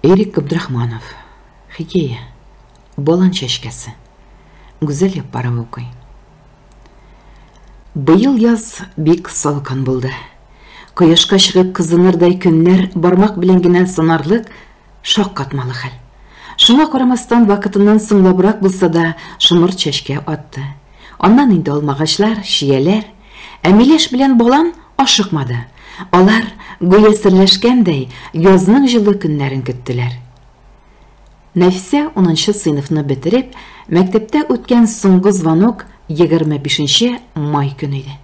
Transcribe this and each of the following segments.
Эрик Габдрахманов. Хикәя. Балан чәчкәсе. Гүзәл Яппарова укый. Быел яз бик салкын булды. Кояшка чыгып кызынырдай көннәр бармак белән генә санарлык шаккатмалы хәл. Шуңа карамастан вакытыннан соңлабрак булса да шомырт чәчкә атты. Аннан инде алмагачлар, чияләр. Ә миләш белән балан ашыкмады. Алар, гүя серләшкәндәй, язның җылы көннәрен көттеләр. Нәфисә 10 сыйныфны бетереп, мәктәптә үткән соңгы звонок 25 май көне иде.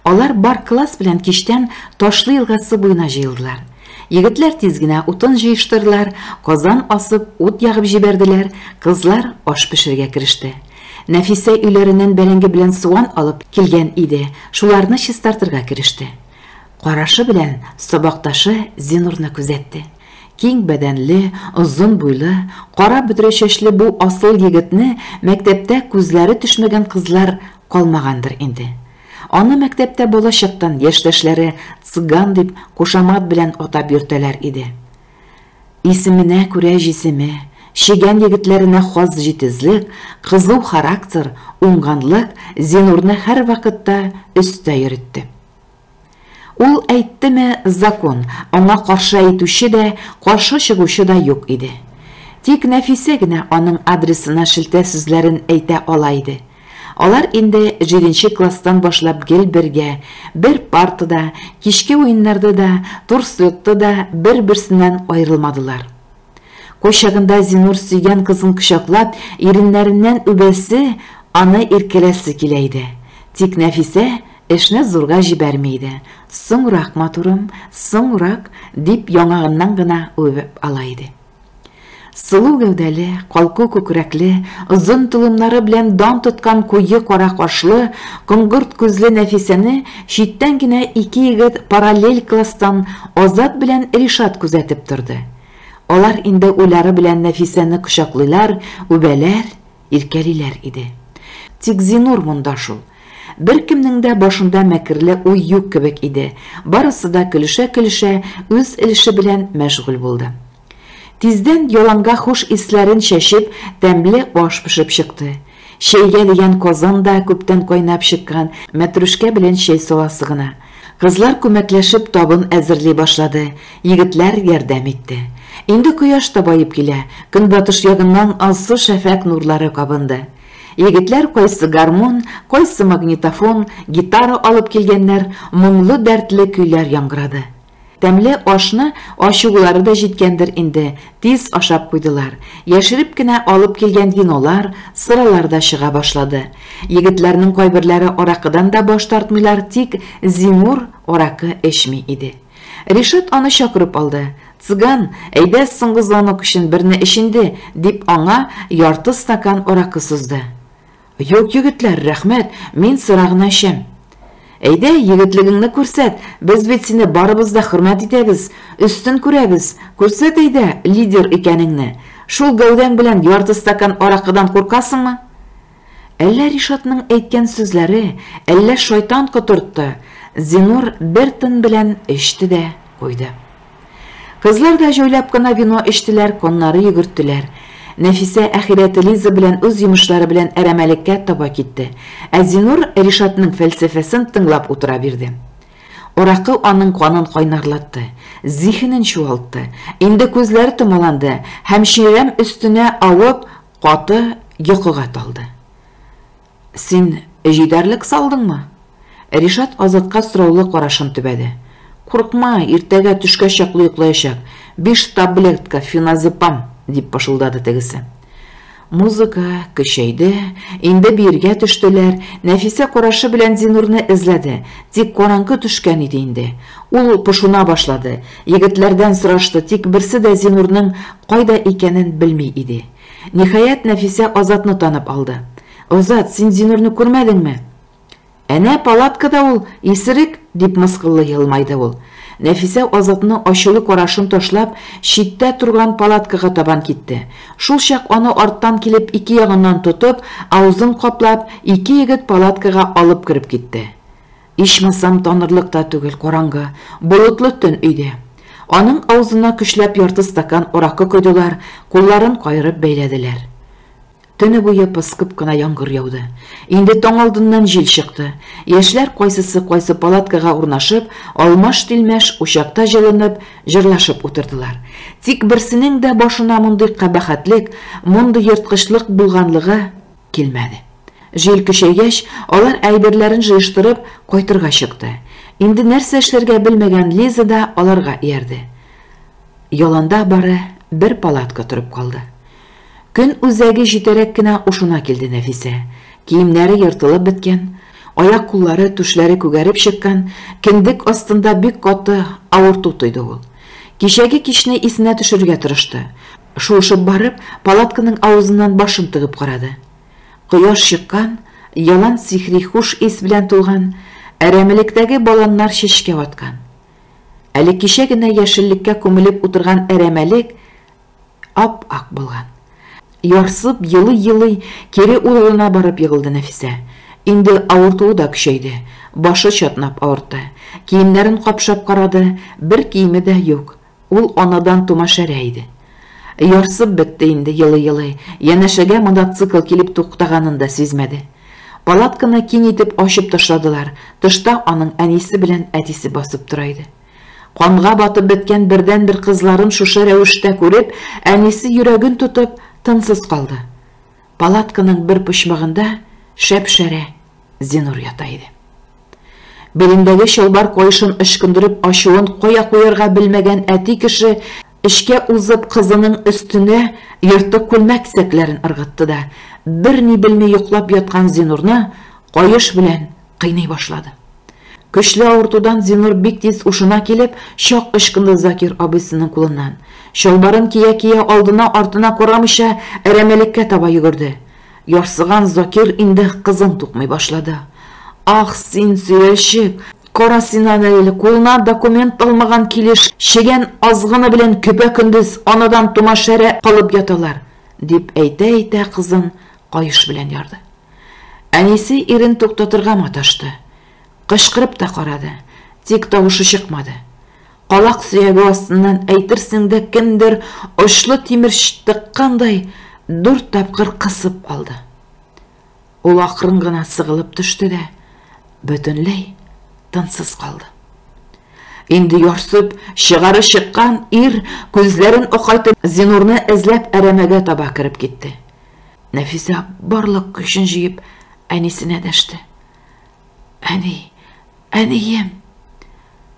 Алар бар класс белән кичтән Ташлы елгасы буена җыелдылар. Егетләр тиз генә утын җыештырдылар, казан асып, ут ягып җибәрделәр, кызлар аш пешерергә кереште. Нәфисә өйләреннән бәрәңге белән суган алып килгән иде, шуларны чистартырга кереште. Карашы белән сабакташы Зинурны күзәтте. Киң бәдәнле, озын буйлы, кара бөдрә чәчле бу асыл егетне мәктәптә күзләре төшмәгән кызлар калмагандыр инде. Аны мәктәптә балачактан яшьтәшләре цыган дип кушамат белән атап йөртәләр иде. Исеменә күрә җисеме, чегән егетләренә хас җитезлек, кызу характер, уңганлык Зинурны һәрвакытта өстә йөртте. Ул әйттеме закон, аңа каршы әйтүче дә, каршы чыгучы да юк иде. Тик Нәфисә генә аның адресына шелтә сүзләрен әйтә ала иде. Алар инде 7 класстан башлап гел бергә, бер партада, кичке уеннарда да, турслетта да бер-берсеннән аерылмадылар. Кайчагында Зинур сөйгән кызын кочаклап, иреннәреннән үбәсе, аны иркәләсе килә иде. Тик Нәфисә эшне зурга җибәрми иде. Соңрак, матурым, соңрак, дип яңагыннан гына үбеп ала иде. Сылу гәүдәле, калку күкрәкле, озын толымнары белән дан тоткан куе кара кашлы, коңгырт күзле Нәфисәне читтән генә ике егет параллель класстан Азат белән Ришат күзәтеп торды. Алар инде уйлары белән Нәфисәне кочаклыйлар, үбәләр, иркәлиләр иде. Тик Зинур монда шул. Беркемнең дә башында мәкерле уй юк кебек иде. Барысы да көлешә-көлешә үз эше белән мәшгуль булды. Тиздән яланга хуш исләрен чәчеп, тәмле аш пешеп чыкты. Чәйгә дигән казан да күптән кайнап чыккан, мәтрүшкә белән чәй саласы гына. Кызлар күмәкләшеп табын әзерли башлады. Егетләр ярдәм итте. Инде кояш та баеп килә. Көнбатыш ягыннан алсу шәфәкъ нурлары кабынды. Егетләр кайсы гармун, кайсы магнитофон, гитара алып килгәннәр, моңлы дәртле көйләр яңгырады. Тәмле ашны ачуглары да җиткәндер инде, тиз ашап куйдылар. Яшереп кенә алып килгән винолар, сыралар да чыга башлады. Егетләрнең кайберләре аракыдан да баш тартмыйлар, тик Зинур аракы эчми иде. Ришат аны чакырып алды. Цыган, әйдә соңгы звонок өчен берне эчинде, дип аңа ярты стакан аракы сузды. Юк, егетләр, рәхмәт, мин сыра гына эчәм. Әйдә, егетлегеңне күрсәт, без бит сине барыбыз да хөрмәт итәбез, өстен күрәбез. Күрсәт әйдә лидер икәнеңне. Шул гәүдәң белән ярты стакан аракыдан куркасыңмы? Әллә Ришатның әйткән сүзләре, әллә шайтан котыртты. Зинур бер тын белән эчте дә куйды. Кызлар да җайлап кына вино эчтеләр, коннары йөгерттеләр. Нәфисә әхирәте Лиза белән үз йомышлары белән әрәмәлеккә таба китте. Ә Зинур Ришатның фәлсәфәсен тыңлап утыра бирде. Аракы аның канын кайнарлатты, зиһенен чуалтты. Инде күзләре томаланды һәм чирәм өстенә авып каты йокыга талды. Син җитәрлек салдыңмы? Ришат Азатка сораулы карашын төбәде. Куркма, иртәгә төшкә чаклы йоклаячак. 5 таблетка феназепам, дип пышылдады тегесе. Музыка көчәйде, инде биергә төштеләр. Нәфисә карашы белән Зинурны эзләде. Тик караңгы төшкән иде инде. Ул пошына башлады. Егетләрдән сорашты, тик берсе дә Зинурның кайда икәнен белми иде. Ниһаять, Нәфисә Азатны танып алды. Азат, син Зинурны күрмәдеңме? Әнә палаткада ул, исерек, дип мыскыллы елмайды ул. Нәфисә Азатны ачулы карашын ташлап, читтә торган палаткага табан китте. Шул чак аны арттан килеп ике ягыннан тотып, авызын каплап, ике егет палаткага алып кереп китте. Ичмасам танырлык та түгел, караңгы, болытлы төн иде. Аның авызына көчләп ярты стакан аракы койдылар, кулларын каерып бәйләделәр. Төне буе пыскып кына яңгыр яуды. Инде таң алдыннан җил чыкты. Яшьләр кайсысы кайсы палаткага урнашып, алмаш-тилмәш учакта җылынып, җырлашып утырдылар. Тик берсенең дә башына мондый кабахәтлек, мондый ерткычлык булганлыгы килмәде. Җил көчәйгәч, алар әйберләрен җыештырып, кайтырга чыкты. Инде нәрсә эшләргә белмәгән Лиза да аларга иярде. Яланда бары бер палатка торып калды. Көн үзәге җитәрәк кенә ушына килде Нәфисә. Киемнәре ертылып беткән, аяк-куллары, түшләре күгәреп чыккан, кендек астында бик каты авырту тойды ул. Кичәге кичне исенә төшерергә тырышты. Шуышып барып, палатканың авызыннан башын тыгып карады. Кояш чыккан, ялан сихри хуш ис белән тулган, әрәмәлектәге баланнар чәчкә аткан. Әле кичә генә яшеллеккә күмелеп утырган әрәмәлек ап-ак булган. Ярсып, елый-елый, кире урынына барып егылды Нәфисә. Инде авыртуы да көчәйде, башы чатнап авыртты. Киемнәрен капшап карады, бер киеме дә юк. Ул анадан тума шәрә иде. Ярсып бетте инде елый-елый, янәшәгә мотоцикл килеп туктаганын да сизмәде. Палатканы киң итеп ачып ташладылар, тышта аның әнисе белән әтисе басып тора иде. Канга батып беткән бердәнбер кызларын шушы рәвештә күреп, әнисе йөрәген тотып, тынсыз калды. Палатканың бер почмагында шәп-шәрә Зинур ята иде. Билендәге чалбар каешын ычкындырып ачуын кая куярга белмәгән әти кеше эчкә узып кызының өстенә ертык күлмәк кисәкләрен ыргытты да, берни белми йоклап яткан Зинурны каеш белән кыйный башлады. Көчле авыртудан Зинур бик тиз ушына килеп, чак ычкынды Закир абыйсының кулыннан. Чалбарын кия-кия алдына-артына карамыйча әрәмәлеккә таба йөгерде. Ярсыган Закир инде кызын тукмый башлады. Ах, син сөйләшек! Кара син аны әле, кулына документ алмаган килеш, чегән азгыны белән көпә-көндез анадан тума шәрә калып яталар, дип әйтә-әйтә кызын каеш белән ярды. Әнисе ирен туктатырга маташты. Кычкырып та карады, тик тавышы чыкмады. Калак сөяге астыннан әйтерсең дә кемдер очлы тимер тыккандай дүрт тапкыр кысып алды. Ул акрын гына сыгылып төште дә бөтенләй тынсыз калды. Инде ярсып, чыгары чыккан ир күзләрен акайтып Зинурны эзләп әрәмәгә таба кереп китте. Нәфисә барлык көчен җыеп әнисенә дәште. Әни, әнием!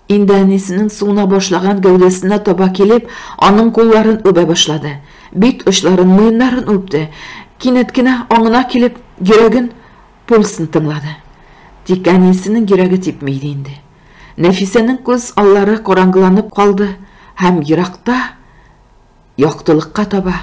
Инде әнисенең суына башлаган гәүдәсенә таба килеп, аның кулларын үбә башлады. Бит очларын, муеннарын үпте. Кинәт кенә аңына килеп, йөрәген, пульсын тыңлады. Тик әнисенең йөрәге типми иде инде. Нәфисәнең күз аллары караңгыланып калды һәм еракта яктылыкка таба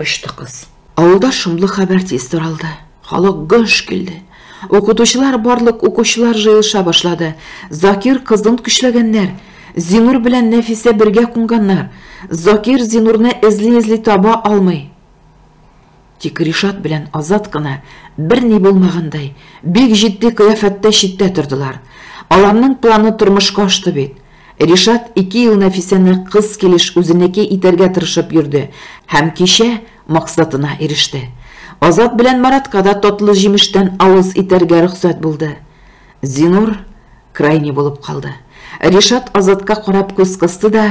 очты кыз. Авылда шомлы хәбәр тиз таралды. Халык гөж килде. Укытучылар, барлык укучылар җыелыша башлады. Закир кызын көчләгәннәр. Зинур белән Нәфисә бергә кунганнар. Закир Зинурны эзли-эзли таба алмый. Тик Ришат белән Азат кына берни булмагандай, бик җитди кыяфәттә читтә тордылар. Аларның планы тормышка ашты бит. Ришат 2 ел Нәфисәне кыз килеш үзенеке итәргә тырышып йөрде һәм кичә максатына иреште. Азат белән Маратка да татлы җимештән авыз итәргә рөхсәт булды. Зинур крайний булып калды. Ришат Азатка карап күз кысты да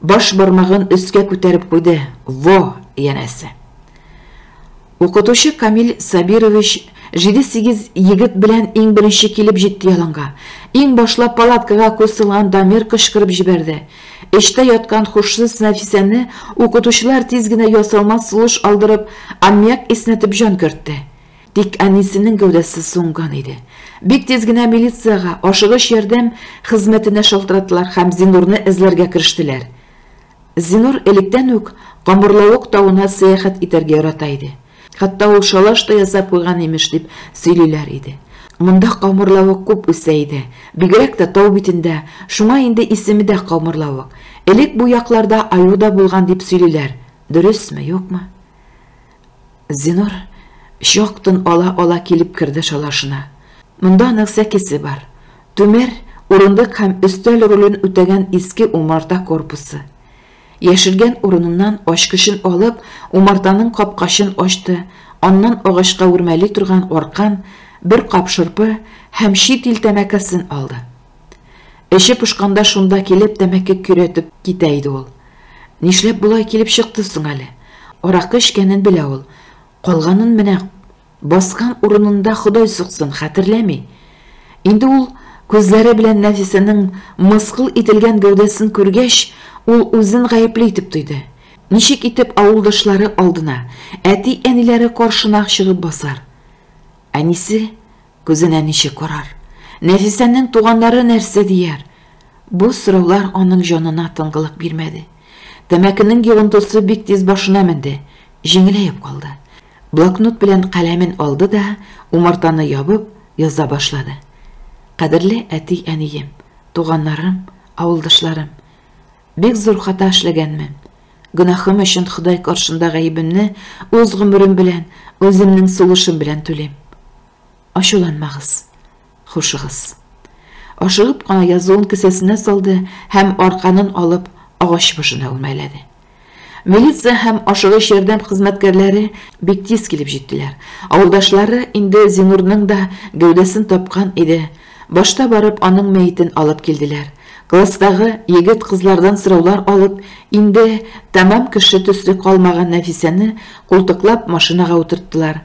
баш бармагын өскә күтәреп куйды. Во, янәсе. Укытучы Камил Сабирович 7-8 егет белән иң беренче килеп җитте яланга. Иң башлап палаткага күз салган Дамир кычкырып җибәрде. Эчтә яткан хушсыз Нәфисәне укытучылар тиз генә ясалма сулыш алдырып, аммиак иснәтеп җан кертте. Тик әнисенең гәүдәсе суынган иде. Бик тиз генә милициягә, ашыгыч ярдәм хезмәтенә шалтыраттылар һәм Зинурны эзләргә керештеләр. Зинур электән үк Камырлавык тавына сәяхәт итәргә ярата иде. Хәтта ул шалаш та ясап куйган имеш дип сөйлиләр иде. Монда камырлавык күп үсә иде. Бигрәк тә тау битендә, шуңа инде исеме дә камырлавык. Элек бу якларда аю да булган дип сөйлиләр. Дөресме, юкмы? Зинур чак тын ала-ала килеп керде шалашына. Монда аның сәкесе бар. Түмәр Урындык һәм өстәл ролен үтәгән иске умарта корпусы. Яшергән урыныннан ачкычын алып, умартаның капкачын ачты, аннан агачка үрмәли торган аркан, бер кап шырпы һәм чит ил тәмәкесен алды. Эче пошканда шунда килеп тәмәке көйрәтеп китә иде ул. Нишләп болай килеп чыкты соң әле? Аракы эчкәнен белә ул. Калганын менә баскан урынында Ходай суксын, хәтерләми. Инде ул күзләре белән Нәфисәнең мыскыл ителгән гәүдәсен күргәч, ул үзен гаепле итеп тойды. Ничек итеп авылдашлары алдына, әти-әниләре каршына чыгып басар? Әнисе күзенә ничек карар? Нәфисәнең туганнары нәрсә дияр? Бу сораулар аның җанына тынгылык бирмәде. Тәмәкенең йогынтысы бик тиз башына менде, җиңеләеп калды. Блокнот белән каләмен алды да, умартаны ябып, яза башлады. Кадерле әти-әнием, туганнарым, авылдашларым, бик зур хата эшләгәнмен. Гөнаһым өчен Ходай каршында гаебемне үз гомерем белән, үземнең сулышым белән түлим. Ачуланмагыз. Хушыгыз. Ашыгып кына язуын кесәсенә салды һәм арканын алып агач башына үрмәләде. Милиция һәм ашыгыч ярдәм хезмәткәрләре бик тиз килеп җиттеләр. Авылдашлары инде Зинурның да гәүдәсен тапкан иде. Башта барып аның мәетен алып килделәр. Класстагы егет-кызлардан сораулар алып, инде тәмам кеше төсле калмаган Нәфисәне култыклап машинага утырттылар.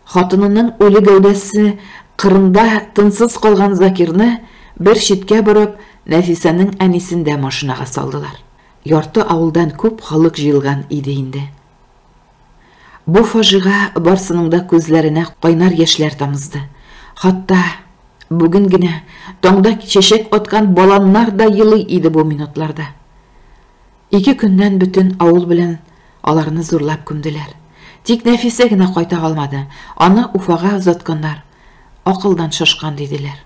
Хатынының үле гәүдәсе кырында тынсыз калган Закирны бер читкә борып, Нәфисәнең әнисен дә машинага салдылар. Ярты авылдан күп халык җыелган иде инде. Бу фаҗига барсының да күзләренә кайнар яшьләр тамызды. Хатта бүген генә таңда чәчәк аткан баланнар да елый иде бу минутларда. 2 көннән бөтен авыл белән аларны зурлап күмделәр. Тик Нәфисә генә кайта алмады. Аны Уфага озатканнар. Акылдан шашкан диделәр.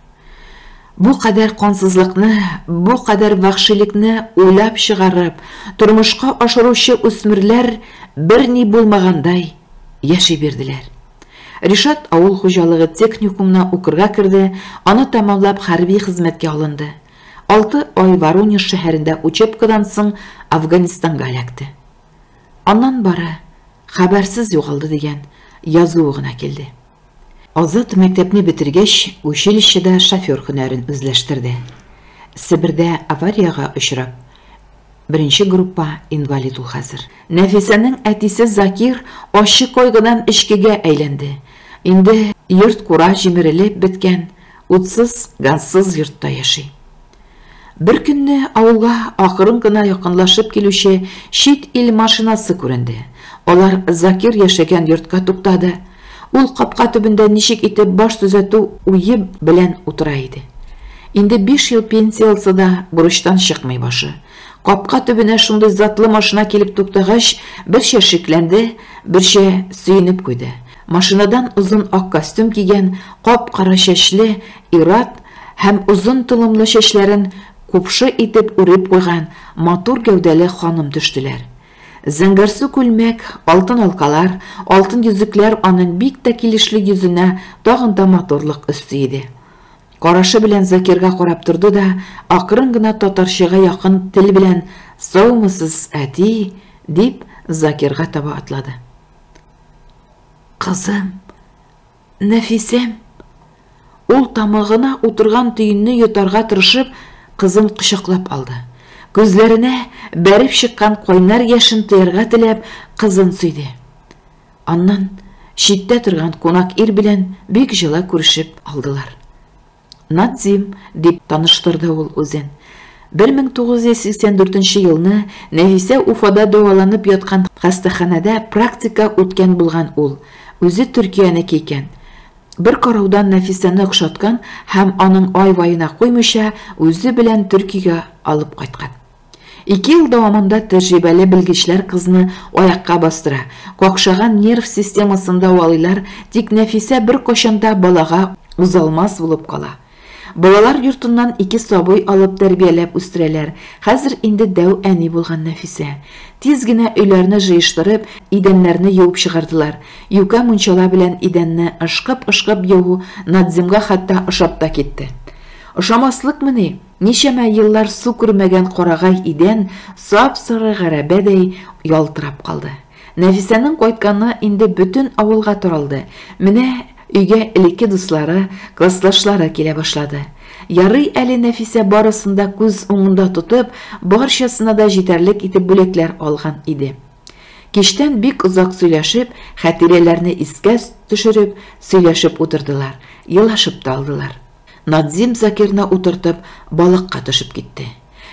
Бу кадәр кансызлыкны, бу кадәр вәхшилекне уйлап чыгарып, тормышка ашыручы үсмерләр берни булмагандай яши бирделәр. Ришат авыл хуҗалыгы техникумына укырга керде, аны тәмамлап хәрби хезмәткә алынды. 6 ай Воронеж шәһәрендә учебкадан соң Афганистанга эләкте. Аннан бары хәбәрсез югалды дигән язуы гына килде. Азат мәктәпне бетергәч, училищеда шофер һөнәрен үзләштерде. Себердә авариягә очрап, беренче группа инвалид ул хәзер. Нәфисәнең әтисе Закир ачы кайгыдан эчкегә әйләнде. Инде йорт кура җимерелеп беткән, утсыз, газсыз йортта яши. Бер көнне авылга акрын гына якынлашып килүче чит ил машинасы күренде. Алар Закир яшәгән йортка туктады. Ул капка төбендә ничек итеп баш төзәтү уе белән утыра иде. Инде 5 ел пенсия алса да бурычтан чыкмый башы. Капка төбенә шундый затлы машина килеп туктагач, берчә шикләнде, берчә сөенеп куйды. Машинадан озын ак костюм кигән, кап-кара чәчле ир-ат һәм озын толымлы чәчләрен купшы итеп үреп куйган матур гәүдәле ханым төштеләр. Зәңгәрсу күлмәк, алтын алкалар, алтын йөзекләр аның бик тә килешле йөзенә тагын да матурлык өсти иде. Карашы белән Закирга карап торды да, акрын гына татарчага якын тел белән «Саумысыз, әти?» дип Закирга таба атлады. Кызым, Нәфисәм! Ул тамагына утырган төенне йотарга тырышып, кызын кочаклап алды. Күзләренә бәреп чыккан кайнар яшен тыярга теләп, кызын сөйде. Аннан читтә торган кунак ир белән бик җылы күрешеп алдылар. Надзим дип таныштырды ул үзен. 1984 елны Нәфисә Уфада дәваланып яткан хастаханәдә практика үткән булган ул. Үзе Төркиянеке икән. Бер караудан Нәфисәне охшаткан һәм аның ай-ваена куймыйча үзе белән Төркиягә алып кайткан. 2 ел дәвамында тәҗрибәле белгечләр кызны аякка бастыра, какшаган нерв системасын дәвалыйлар, тик Нәфисә бер кайчан да балага узалмас булып кала. Балалар йортыннан 2 сабый алып тәрбияләп үстерәләр. Хәзер инде дәү әни булган Нәфисә. Тиз генә өйләрне җыештырып, идәннәрне юып чыгардылар. Юкә мунчала белән идәнне ышкып-ышкып юу Надзимга хәтта ошап та китте. Ошамаслыкмыни, ничәмә еллар су күрмәгән карагай идән сап-сары гәрәбәдәй ялтырап калды. Нәфисәнең кайтканы инде бөтен авылга таралды. Менә өйгә элекке дуслары, классташлары килә башлады. Ярый әле Нәфисә барысын да күз уңында тотып, барчасына да җитәрлек итеп бүләкләр алган иде. Кичтән бик озак сөйләшеп, хатирәләрне искә төшереп, сөйләшеп утырдылар, елашып та алдылар. Надзим Закирны утыртып, балыкка төшеп китте.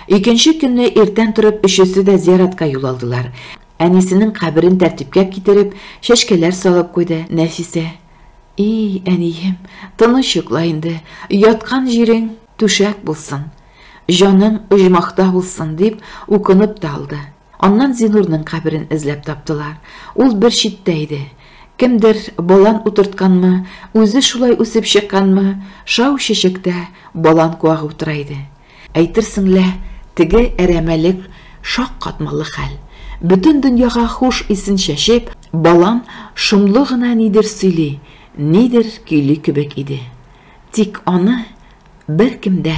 Икенче көнне иртән торып өчесе дә зияратка юл алдылар. Әнисенең каберен тәртипкә китереп, чәчкәләр салып куйды Нәфисә. И, әнием, тыныч йокла инде, яткан җирең түшәк булсын, җаның оҗмахта булсын, дип укынып та алды. Аннан Зинурның каберен эзләп таптылар. Ул бер читтә иде. Кемдер балан утыртканмы, үзе шулай үсеп чыкканмы, шау чәчәктә балан куагы утыра иде. Әйтерсең лә, теге әрәмәлек шаккатмалы хәл. Бөтен дөньяга хуш исен чәчеп, балан шомлы гына нидер сөйли, нидер көйли кебек иде. Тик аны беркем дә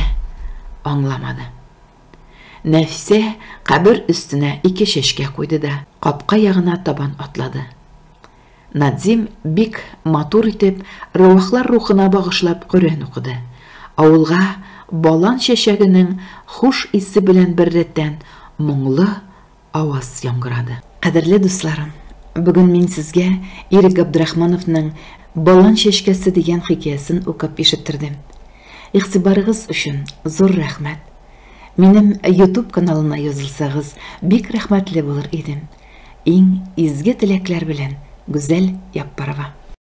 аңламады. Нәфисә кабер өстенә ике чәчкә куйды да, капка ягына табан атлады. Надзим бик матур итеп, рәвахлар рухына багышлап Коръән укыды. Авылга балан чәчәгенең хуш исе белән беррәттән моңлы аваз яңгырады. Кадерле дусларым, бүген мин сезгә Ирек Габдрахмановның Балан чәчкәсе дигән хикәясен укып ишеттердем. Игътибарыгыз өчен зур рәхмәт. Минем YouTube каналына язылсагыз, бик рәхмәтле булыр идем. Иң изге теләкләр белән, Гүзәл Яппарова.